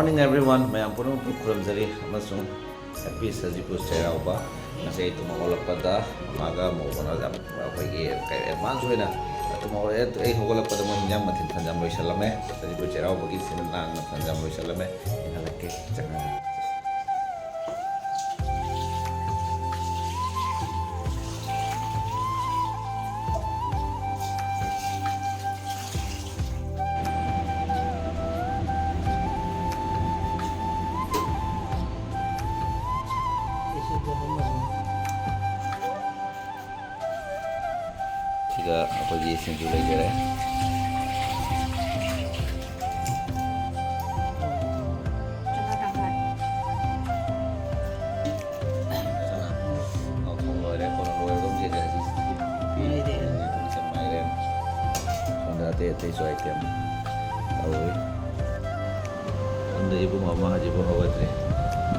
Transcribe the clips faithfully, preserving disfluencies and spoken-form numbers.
Morning everyone, ꯃꯌꯥꯝ ꯄꯨꯝꯅꯃꯛꯄꯨ ꯈꯨꯔꯨꯝꯖꯔꯤ ꯑꯃꯁꯨꯡ Happy ꯁꯖꯤꯕꯨ ꯆꯩꯔꯥꯎꯕ꯫ ꯉꯁꯤ ꯑꯩ ꯇꯨꯝ ꯍꯧꯒꯠꯂꯛꯄꯗ ꯃꯃꯥꯒ ꯃꯧꯒꯅ ꯌꯥꯝ ꯑꯩꯈꯣꯏꯒꯤ ꯀꯩ advance ꯑꯣꯏꯅ ꯇꯨꯝ ꯍꯧꯒꯠꯂꯛꯑꯦ꯫ ꯑꯩ ꯍꯧꯒꯠꯂꯛꯄꯗ ꯃꯣꯏ ꯍꯤꯟꯖꯥꯡ ꯃꯊꯦꯜ ꯐꯅꯌꯥꯝ ꯂꯣꯏꯁꯜꯂꯝꯃꯦ꯫ ꯁꯖꯤꯕꯨ ꯆꯩꯔꯥꯎꯕꯒꯤ ꯁꯤꯜ ꯂꯥꯡꯅ ꯐꯅꯌꯥꯝ ꯂꯣꯏꯁꯜꯂꯝꯃꯦ꯫ ꯏꯟꯍꯜꯂꯛꯀꯦ, ꯆꯪꯉꯒ꯫ ꯁꯤꯗ ꯑꯩꯈꯣꯏꯒꯤ ꯁꯤꯡꯖꯨ ꯂꯩꯖꯔꯦ꯫ ꯊꯣꯡ ꯂꯣꯏꯔꯦ, ꯀꯣꯟꯅ ꯂꯣꯏꯔꯒ ꯑꯃꯨꯛ ꯌꯦꯡꯖꯔꯁꯤ꯫ ꯃꯥꯏꯔꯦꯟ꯫ ꯃꯥꯏꯔꯦꯟ꯫ ꯁꯣꯝꯗ ꯑꯇꯩ ꯑꯇꯩꯁꯨ item ꯇꯧꯔꯤ꯫ ꯁꯣꯝꯗ ꯏꯕꯨꯡ ꯑꯃ ꯍꯧꯖꯤꯛꯐꯥꯎ ꯍꯧꯒꯠꯇ꯭ꯔꯤ꯫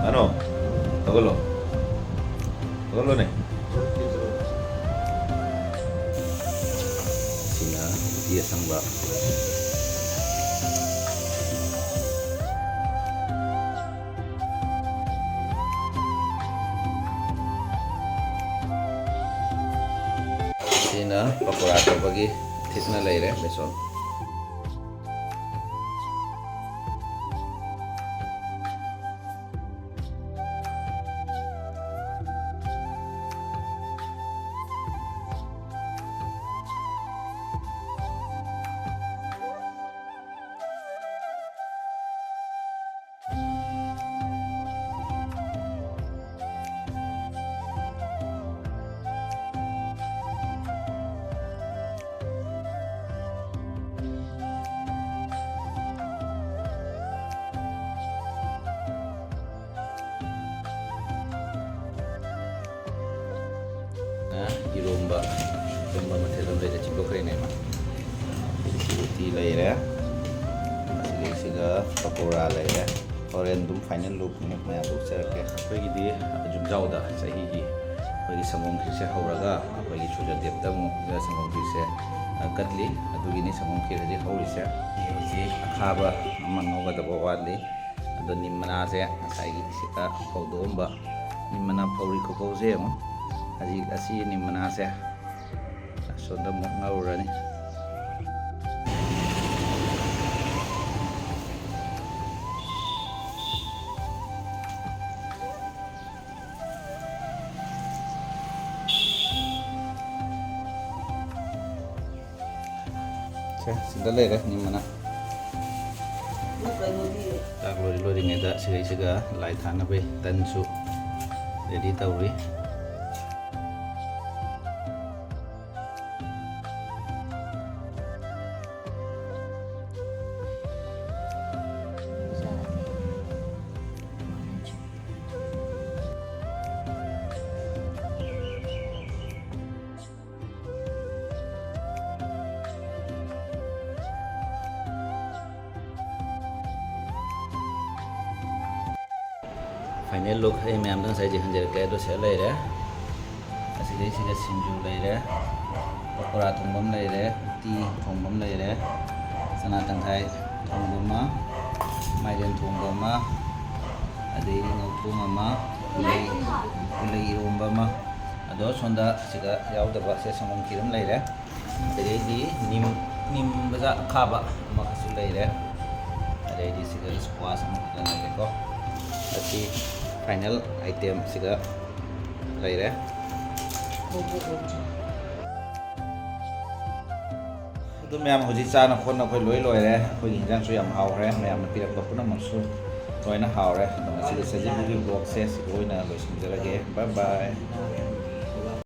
ꯃꯥꯅꯣ, ꯍꯧꯒꯠꯂꯣ꯫ ꯍꯧꯒꯠꯂꯣꯅꯦ꯫ ꯁꯤꯅ ꯎꯇꯤ ꯑꯁꯪꯕ꯫ ꯁꯤꯅ ꯄꯀꯣꯔꯥ ꯇꯧꯕꯒꯤ ꯊꯤꯠꯅ ꯂꯩꯔꯦ, ꯕꯦꯁꯣꯟ꯫ ꯏꯔꯣꯝꯕ, ꯏꯔꯣꯝꯕ ꯃꯊꯦꯜ ꯑꯃ ꯂꯩꯔꯦ, ꯆꯤꯡꯕ ꯈꯔꯤꯅꯦꯕ꯫ ꯎꯇꯤ ꯂꯩꯔꯦ, ꯑꯁꯤꯒ ꯄꯀꯣꯔꯥ ꯂꯩꯔꯦ꯫ ꯍꯣꯔꯦꯟ ꯑꯗꯨꯝ final look ꯑꯃꯨꯛ ꯃꯌꯥꯝꯗ ꯎꯠꯆꯔꯛꯀꯦ꯫ ꯑꯩꯈꯣꯏꯒꯤꯗꯤ ꯌꯨꯝꯖꯥꯎꯗ ꯆꯍꯤꯒꯤ ꯑꯩꯈꯣꯏꯒꯤ ꯁꯪꯒꯣꯝ ꯈꯤꯔꯁꯦ ꯍꯧꯔꯒ ꯑꯩꯈꯣꯏꯒꯤ ꯁꯨꯔꯖꯗꯦꯕꯇ ꯑꯃꯨꯛ ꯁꯪꯒꯣꯝ ꯈꯤꯔꯁꯦ, ꯑ, ꯀꯠꯂꯤ꯫ ꯑꯗꯨꯒꯤꯅꯤ ꯁꯪꯒꯣꯝ ꯈꯤꯔ ꯍꯧꯖꯤꯛ ꯍꯧꯔꯤꯁꯦ꯫ ꯍꯧꯖꯤꯛ ꯑꯈꯥꯕ ꯑꯃ ꯉꯧꯒꯗꯕ ꯋꯥꯠꯂꯤ꯫ ꯑꯗꯣ ꯅꯤꯝ ꯃꯅꯥꯁꯦ ꯉꯁꯥꯏꯒꯤ ꯁꯤꯗ ꯐꯧꯗꯣꯛꯑꯝꯕ ꯅꯤꯝ ꯃꯅꯥ ꯐꯧꯔꯤ ꯈꯨꯐꯧꯁꯦ ꯌꯦꯡꯉꯣ꯫ ꯍꯧꯖꯤꯛ ꯑꯁꯤ ꯅꯤꯝ ꯃꯅꯥꯁꯦ ꯑꯁꯣꯝꯗ ꯑꯃꯨꯛ ꯉꯧꯔꯅꯤ꯫ ꯁꯦ, ꯁꯤꯗ ꯂꯩꯔꯦ ꯅꯤꯝ ꯃꯅꯥ꯫ ꯆꯥꯛ ꯂꯣꯏꯔꯤ ꯂꯣꯏꯔꯤꯉꯩꯗ ꯁꯤꯗꯩꯁꯤꯒ ꯂꯥꯏ ꯊꯥꯅꯕꯩ ꯇꯟꯁꯨ ꯔꯦꯗꯤ ꯇꯧꯔꯤ꯫ Final look ꯑꯩ ꯃꯌꯥꯝꯗ ꯉꯁꯥꯏ ꯌꯦꯡꯍꯟꯖꯔꯛꯀꯦ꯫ ꯑꯗꯣ ꯁꯤꯗ ꯂꯩꯔꯦ, ꯑꯁꯤꯗꯩꯁꯤꯗ ꯁꯤꯡꯖꯨ ꯂꯩꯔꯦ, ꯄꯀꯣꯔꯥ ꯊꯣꯡꯕ ꯑꯃ ꯂꯩꯔꯦ, ꯎꯇꯤ ꯊꯣꯡꯕ ꯑꯃ ꯂꯩꯔꯦ, ꯆꯅꯥ ꯇꯪꯈꯥꯏ ꯊꯣꯡꯕ ꯑꯃ, ꯃꯥꯏꯔꯦꯟ ꯊꯣꯡꯕ ꯑꯃ, ꯑꯗꯩ ꯉꯧꯊꯣꯡ ꯑꯃ, ꯄꯨꯂꯩ, ꯄꯨꯂꯩ ꯏꯔꯣꯝꯕ ꯑꯃ꯫ ꯑꯗꯣ ꯁꯣꯝꯗ ꯁꯤꯗ ꯌꯥꯎꯗꯕ ꯁꯦ ꯁꯪꯒꯣꯝ ꯈꯤꯔ ꯑꯃ ꯂꯩꯔꯦ꯫ ꯑꯗꯩꯗꯤ ꯅꯤꯝ, ꯅꯤꯝ ꯕꯖꯥ ꯑꯈꯥꯕ ꯑꯃꯈꯛꯁꯨ ꯂꯩꯔꯦ꯫ ꯑꯗꯩꯗꯤ ꯁꯤꯗ squash ꯑꯃꯈꯛꯇ ꯂꯩꯔꯦꯀꯣ꯫ ꯑꯁꯤ final item ꯁꯤꯗ ꯂꯩꯔꯦ꯫ ꯑꯗꯨ ꯃꯌꯥꯝ ꯍꯧꯖꯤꯛ ꯆꯥꯅ ꯈꯣꯠꯅ ꯑꯩꯈꯣꯏ ꯂꯣꯏ ꯂꯣꯏꯔꯦ꯫ ꯑꯩꯈꯣꯏꯒꯤ ꯏꯟꯖꯥꯡꯁꯨ ꯌꯥꯝ ꯍꯥꯎꯈ꯭ꯔꯦ꯫ ꯃꯌꯥꯝꯅ ꯄꯤꯔꯛꯄ ꯄꯨꯝꯅꯃꯛꯁꯨ ꯂꯣꯏꯅ ꯍꯥꯎꯔꯦ꯫ ꯑꯗꯣ ꯉꯁꯤꯒꯤ ꯁꯖꯤꯕꯨꯒꯤ vlog ꯁꯦ ꯁꯤꯗ ꯑꯣꯏꯅ ꯂꯣꯏꯁꯤꯟꯖꯔꯒꯦ꯫ Bye bye꯫